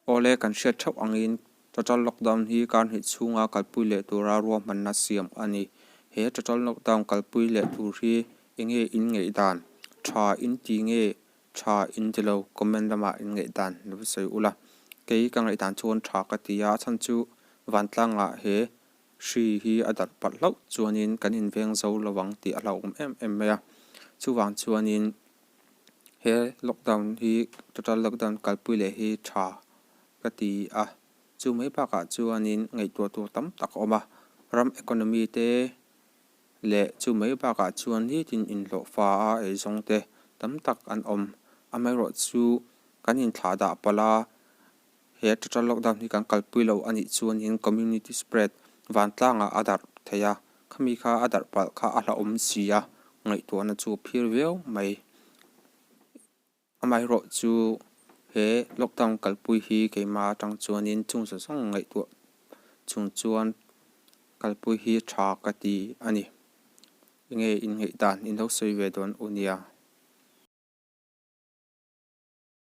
Awle kan hriat theuh angin Total Lockdown hi kar hnih chhunga kalpui leh tura ruahmanna siam a ni. He Total Lockdown kalpui leh tur hi enge in ngaihdan? Tha in ti nge tha in ti lo? Comment lamah in ngaihdan lo sawi ula. Kei ka ngaihdan chuan tha ka ti a, a chhan chu vantlangah he hri hi a darh palh hlauh chuanin kan inveng zo lo ang tih a hlauhawm em em mai a. Chuvang chuanin he lockdown hi total lockdown kalpui leh hi tha ka ti a, chu mai bakah chuanin ngaihtuah tur tam tak a awm a, ram economy te leh chu mai bakah chuan nitin inhlawhfa a eizawng te tam tak an awm. Amaherawhchu kan inthlah dah palh a, He total lockdown hi kan kalpui lo a nih chuanin community spread vantlangah a darh thei a, khami kha a darh palh kha a hlauhawm si a, ngaihtuahna chu a phir viau mai. Amaherawh chu he lockdown kalpui hi keimah atang chuanin chung zawng zawng ngaihtuah chung chuan kalpui hi tha ka ti a ni. Enge inngeih dan in lo sawi ve dawn u nia.